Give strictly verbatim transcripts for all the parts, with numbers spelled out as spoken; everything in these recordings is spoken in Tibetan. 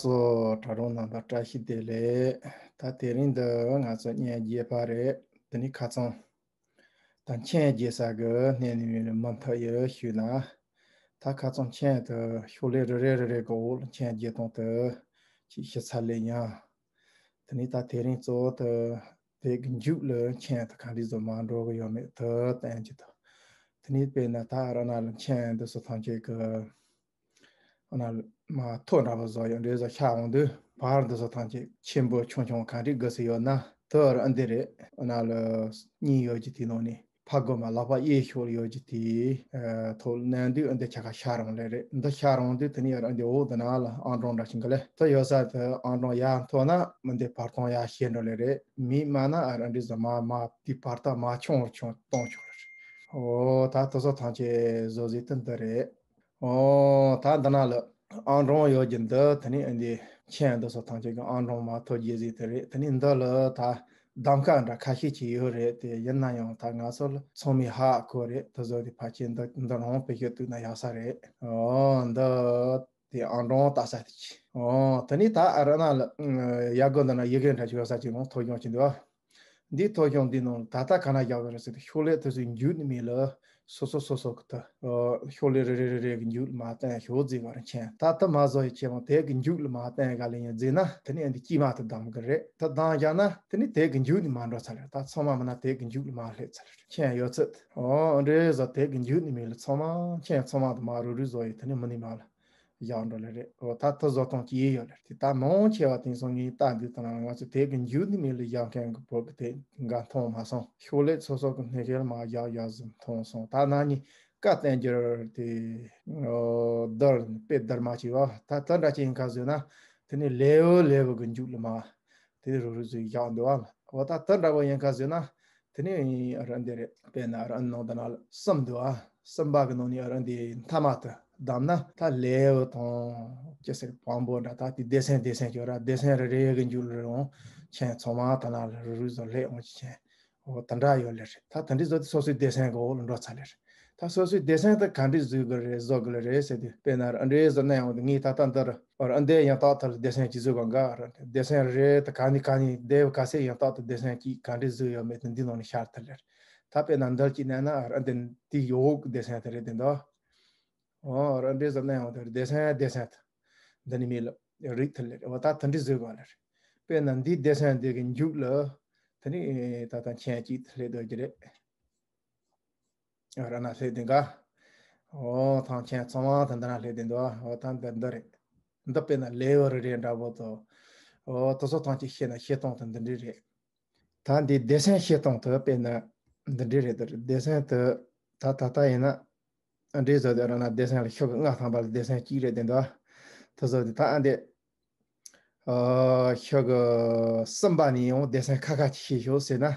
སོ། གྲྭ་རོང་རྣམ་པ་བཀྲ་ཤིས་བདེ་ལེགས། ད་དེ་རིང་འདི་ང་ཚོ་བརྙན་རྒྱས་པ་རེད། དེ་ནི་ཁ་རྩང་ད་མཆན་རྒྱས་ས་གི་གནས་ནི་མི་ལ་མུ་མཐུད་ཡོད་ཞུས་ན། ད་ཁ་རྩང་མཆན་དུ་ཤོག་ལྷེ་རེ་རེ་རེ་རེ་གི་འོག་ལ་མཆན་རྒྱས་སྟངས་དུ་ཅིག་ཞུ་ཚར་ལེ་ཡང་། དེ་ནི་ད་དེ་རིང་གཙོ་བོ་དུ་དེ་གི་མཇུག་ལ་མཆན་དུ་ག་འདྲ་བཟོ་མ་འགྲོ་གི་ཡོད་མེད་དུ་བསྟན་གྱི་འདུག་དེ་ནི་དཔེར་ན་ད་ར་ན་ལ་མཆན་འདི་སོ་ཐམས་ཅད་གི་ཨ་ན་མ་ཐོ་འདྲ་པོ་བཟོ་ཡོད་འདྲ་བཟོ་ཤ་འོང་དུས་བར་འདི་སོ་ཐམས་ཅད་ཆེན་པོ་ཆུང་ཆུང་ག་འདྲ་དགོས་སུ་ཡོད་ན་དུ་ར་འདི་རེད། ཨ་ན་ལ་གཉིས་ཡོད་ཀྱི་དེ་ནང་ནས་ཕ་གོ་མ་ལག་པ་གཡས་ཕྱོགས་ཡོད་ཀྱི་དེ་ཐོག་ལ་ནན་དུས་འདི་ཆ་ག་ཤ་རང་ལེ་རེད། འདི་ཤ་རང་དུས་དེ་ནས་ར་འདི་འོག་དུ་ན་ལ་ཨང་གྲངས་འདྲ་ཞིག་གི་ལེ་དུ་ཡོད་ས་དུ་ཨང་གྲངས་ཡར་མཐོ་ན་མི་འདི་བར་སྟོང་ཡར་ཤེས་འགྲོ་ལེ་རེད། མི་མ་ན་ཨ་ར་འདི་བཟོ་མ་མ་དེ་བར་ཐག་མ་ཆུང་རུ་ཆུང་གཏོང་ཆོག་ལེ་རེད། ཨོ་ད་དུ་སོ་ཐམས་ཅད་བཟོ་ཟིག་དུ་འདི་རེད། ཨོ་ད་འདི་ན་ལ་ཨང་གྲངས་ཡོད་ཀྱི་འདི་དེ་ནི་ཨ་འདི་མཆན་འདི་སོ་ཐམས་ཅད་ཀྱི་ཨང་གྲངས་མ་ཐོ་རྒྱས་ཟིག་དེ་རེད། དེ་ནི་འདི་ལ་ད་གདམ་ཁ་འདྲ་ཁ་ཤས་ཅིག་ཡོད་རེད། དེ་ཡིན་ན་ཡང་ད་ང་ཚོ་ལ་ཚང་མས་ཧ་གོ་རེད། དུ་བཟོ་དེ་ཕལ་ཆེར་འདི་འདི་རང་བེད་སྤྱོད་བཏུག་ན་ཡག་ས་རེད། ཨོ་འདི་དེ་ཨང་གྲངས་ལྟ་ས་དེ་ཅི། ཨོ་དེ་ནི་ད་ཨ་ར་ན་ལ་ཡ་གོ་འདི་ན་ཡི་གེ་འདྲ་ཅིག་ཡོད་ས་ཅིག་ལོང་ཐོ་སྐྱོང་ཅིག་འདུག་འདི་ཐོ་གཞུང་འདི་ནང་ད་ལྟ་ག་ན་རྒྱག་གི་རེད་ཟེར་དུས་ཤོག་ལྷེ་དེ་ཚོའི་མཇུག་ནི་མེད་ལ་སོ་སོ་སོ་སོ་གི་ད་ཤོག་ལྷེ་རེ་རེ་རེ་རེ་གི་མཇུག་ལ་མ་བསྟན་ཤོག་རྫི་བར་མཆན་ད་ལྟ་མ་བཟོ་ཡི་ཆེ་མོ་དེ་གི་མཇུག་ལ་མ་བསྟན་ག་ལེ་ཡིན་རྫི་ན་དེ་ནི་འདི་དཀྱིལ་མ་དུ་བསྡམ་གི་རེད། ད་བསྡམ་བཞག་ན་དེ་ནི་དེ་གི་མཇུག་ནི་མ་འགྲོ་ཚར་རེད། ད་ཚང་མ་མིན་ན་དེ་གི་མཇུག་ལ་མ་སླེབས་ཚར་རེད། མཆན་ཡོད་ཚད་ཨོ་འདྲེ་བཟོ་དེ་གི་མཇུག་ནི་མེད་ལ་ཚང་མ་མཆན་ཚང་མ་དུ་མ་རུ་རུ་བཟོ་ཡི་དེ་ནི་མི་ནི་མ་ལ། བཞག་འགྲོ་ལེ་རེད། འོ་ད་ཐུ་བཟོ་སྟངས་ཀྱི་ཡོད་ལེ་རེད། དེ་ད་མང་ཆེ་བ་དེང་སང་ངས་ལྟ་འདི་ལྟ་ན་ང་ཚོ་དེབ་ཀྱི་མཇུག་ནི་མེད་ལ་བཞག་མཁན་གྱི་བོད་ཀྱི་དེབ་འགའ་མཐོང་མ་སོང་། ཤོག་ལྷེ་སོ་སོ་གི་སྣེ་ཤེལ་མ་བཞག་བཞག་ཟིན་མཐོང་སོང་། ད་ན་ནི་བཀའ་བསྟན་འགྱུར་དེ་བརྡར་དཔེ་བརྡར་མ་བྱས་པ་ད་ད་འདྲ་ཅིག་ཡིན་ཁ་བཟོས་ན་དེ་ནི་ལེའུ་ལེའུ་གི་མཇུག་ལ་མ་དེ་རུ་རུ་ཟིག་བཞག་འདུག་ཨ། འོ་ད་ད་འདྲ་པོ་ཡིན་ཁ་བཟོས་ན། དེ་ནས་ར་འདི་རེད། དཔེར་ན་ར་ནང་དུ་ན་གསུམ་འདུག་ཨ། གསུམ་པ་གི་ནང་ནས་ར་འདི་མཐའ་མ་དུ་བསྡམས་ན་ད་ལེའུ་དང་ཅི་ཟེར་བམ་པོ་འདྲ་ད་དེ་སྡེ་ཚན་སྡེ་ཚན་གྱི་ར་སྡེ་ཚན་རེ་རེ་གི་མཇུག་ལ་རུང་མཆན་ཚང་མ་ད་ན་ལ་རུ་རུ་བཟོ་ལྷེ་འོང་ཅི་མཆན་འོ་ད་འདྲ་ཡོད་ལེ་རེད། ད་ད་འདི་བཟོ་དེ་སོ་སོའི་སྡེ་ཚན་གི་འོག་ལ་འགྲོ་ཚར་ལེ་རེད། ད་སོ་སོའི་སྡེ་ཚན་དུ་ག་འདྲི་བཟོས་དགོས་རེད་བཟོ་དགོས་ལེ་རེད་ཟེར་དུས་དཔེར་ན་ར་འདྲི་བཟོ་ན་ཡང་དུ་ངས་ད་ལྟ་འདིར། ཨོ་ར་འདི་ཡང་དག་ཐལ་སྡེ་ཚན་གྱི་བཟོས་གང་ག་ར་སྡེ་ཚན་རེ་ད་ག་ནི་ག་ནི་འདེབས་ག་ཚད་ཡང་དག་ཏུ་སྡེ་ཚན་གྱིས་ག་འདྲི་བཟོས་ཡོད་མེད་དུ་འདི་ནང་ནས་ཤར་ཐལ་ལེར། ད་དཔེར་ན་འདིར་གྱི་ནས་ན་ར་འདི་དེའི་འོག་སྡེ་ཚན་དེ་རེད་དེ་འདུག་ཨོ་ར་འདྲི་བཟོ་ན་ཡང་དེ་སྡེ་ཚན་སྡེ་ཚན་དུ་འདི་ནི་མི་ལ་རིག་ཐལ་ལེར་འོ་ད་དུ་འདྲི་བཟོས་གང་ལེར། དཔེར་ན་འདི་སྡེ་ཚན་འདི་གི་མཇུག་ལ་དེ་ནི་ད་ལྟ་མཆན་གཅིག་སླེབས་སྡོད་ཀྱི་རེད། ར་ན་སླེབས་དེ་འགའ། ཨོ་ཐང་ཆེན་ཚང་མ་ད་འདི་ན་སླེབས་དེ་འདུག་ཨོ་ད་འདི་འདི་རེད། འདི་དཔེར་ན་ལེའུ་རེ་རེ་འདྲ་པོ་དང་། ཨོ་དེ་ཚོ་ཐང་ཅིག་ཤེས་ན་ཤེས་སྟངས་དེ་འདི་འདྲ་རེད། ད་འདི་སྡེ་ཚན་ཤེས་སྟངས་དེ་དཔེར་ན་འདི་འདྲ་རེད། འདི་རེད་སྡེ་ཚན་དེ་ད་ད་ལྟ་ཡིན་ན་འདྲེ་བཟོ་དེ་ར་ན་སྡེ་ཚན་ལ་ཤོག་གི་ལྔ་ཐམ་པ་ལ་སྡེ་ཚན་གཅིག་རེད་དེ་འདུག་དེ་བཟོ་དེ་ད་ཨ་འདི། ཤོག་གསུམ་པ་ནས་ཡང་སྡེ་ཚན་ཁ་ཁ་ཅིག་ཤེས་ཤོག་ཟེར་ན།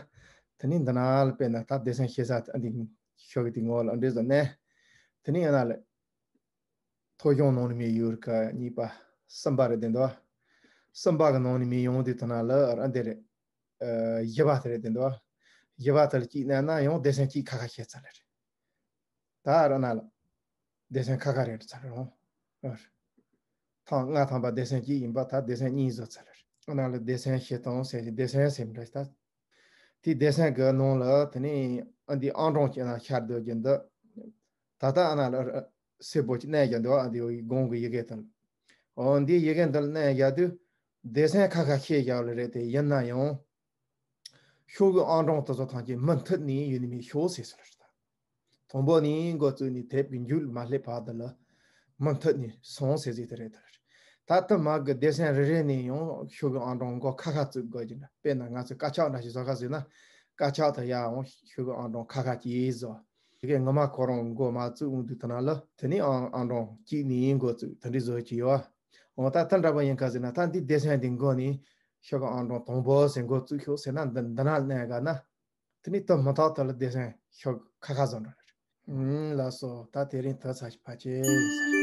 དེ་ནས་འདི་ན་ལ་དཔེར་ན་ད་སྡེ་ཚན་ཤེས་ས་འདི་ཤོག་གི་དེ་ངོ་ལ་འདྲེ་བཟོ་ནས། དེ་ནས་ཡང་ན་ལ་ཐོ་གཞུང་ནང་ནས་མི་ཡུལ་ཁ་གཉིས་པ་གསུམ་པ་རེད་དེ་འདུག་གསུམ་པ་གི་ནང་ནས་མི་ཡོང་དུས་དེ་ན་ལ་ཨ་འདི་རེད། བཞི་པ་དེ་རེད་དེ་འདུག་བཞི་པ་དེ་ལ་གཅིག་བསྣན་ན་ཡང་སྡེ་ཚན་གཅིག་ཁ་ཁ་ཤས་ཙམ་རེད། ད་ར་ན་ལ་སྡེ་ཚན་ཁ་ཁ་རེ་རེ་ཚར་རོང་། ཐང་ལྔ་ཐམ་པ་སྡེ་ཚན་གཅིག་ཡིན་པ་ད་སྡེ་ཚན་གཉིས་བཟོ་ཚར་རེད། ཨ་ན་ལ་སྡེ་ཚན་བཤད་སྟངས་ཟེར་གྱི་སྡེ་ཚན་ཟེར་མི་འདྲ་ཞིག་ད། དེ་སྡེ་ཚན་གི་ནང་ལ་དེ་ནས་ཨ་འདི་ཨང་གྲངས་ཀྱི་ན་ཤར་སྡོད་ཀྱི་འདི། ད་ལྟ་ཨ་ན་ལ་སེར་པོ་ཅིག་གནས་ཀྱི་འདུག་ཨ་འདི་གོང་གི་ཡི་གེ་དང་། འོ་འདི་ཡི་གེ་འདི་ལ་གནས་བཞག་དུས། སྡེ་ཚན་ཁ་ཁ་ཤས་བཞག་ལ་རེད་དེ་ཡིན་ན་ཡང་། ཤོག་གུ་ཨང་གྲངས་དེ་ཚོ་ཐམས་ཅད་མུ་མཐུད་ནས་ཡོད་ནི་མེད་ཤོག་ཟེར་ཟེར་ལ་རེད་ད། དང་པོ་ནས་འགོ་བཙུགས་ནས་དེབ་ཀྱི་མཇུག་ལ་མ་སླེབས་བར་དུ་ལ་མུ་མཐུད་ནས་སོང་ཟེར་ཟིག་དེ་རེད་ད། ད་ལྟ་མ་གི་སྡེ་ཚན་རེ་རེ་ནས་ཡང་ཤོག་གུ་ཨང་གྲངས་མགོ་ཁ་ཁ་བཙུགས་དགོས་ཀྱི་འདྲ། དཔེར་ན་ང་ཚོས་དཀར་ཆག་འདྲ་ཞིག་བཟོ་ཁ་བཟོས་ན་དཀར་ཆག་དེ་ཡང་ཤོག་གུ་ཨང་གྲངས་ཁ་ཁ་ཅིག་བཟོ། དེ་གའི་ངོ་མ་ཁོ་རང་མགོ་མ་བཙུགས་འོང་དུས་དེ་ན་ལ་དེ་ནས་ཨང་ཨང་གྲངས་གཅིག་ནས་འགོ་བཙུགས་དེ་འདྲའི་བཟོ་ཡི་ཅིག་ཡོད། འོ་ད་དེ་འདྲ་པོ་ཡིན་ཁ་ཟེར་ན་ད་འདི་སྡེ་ཚན་འདི་མགོ་ནས་ཤོག་གུ་ཨང་གྲངས་དང་པོ་ཟེར་འགོ་བཙུགས་ཤོག་ཟེར་ན་འདི་འདི་ན་གནས་ག་ན། དེ་ནས་དུ་མི་ཐག་ཐག་ལ་སྡེ་ཚན་ཤོག་ཁ་ཁ་བཟོ་འགྲོ་རེད། ཨུམ་ལགས་སོ། ད་དེ་རིང་དུ་ཚ་ཞིག་ཕ་ཆེ།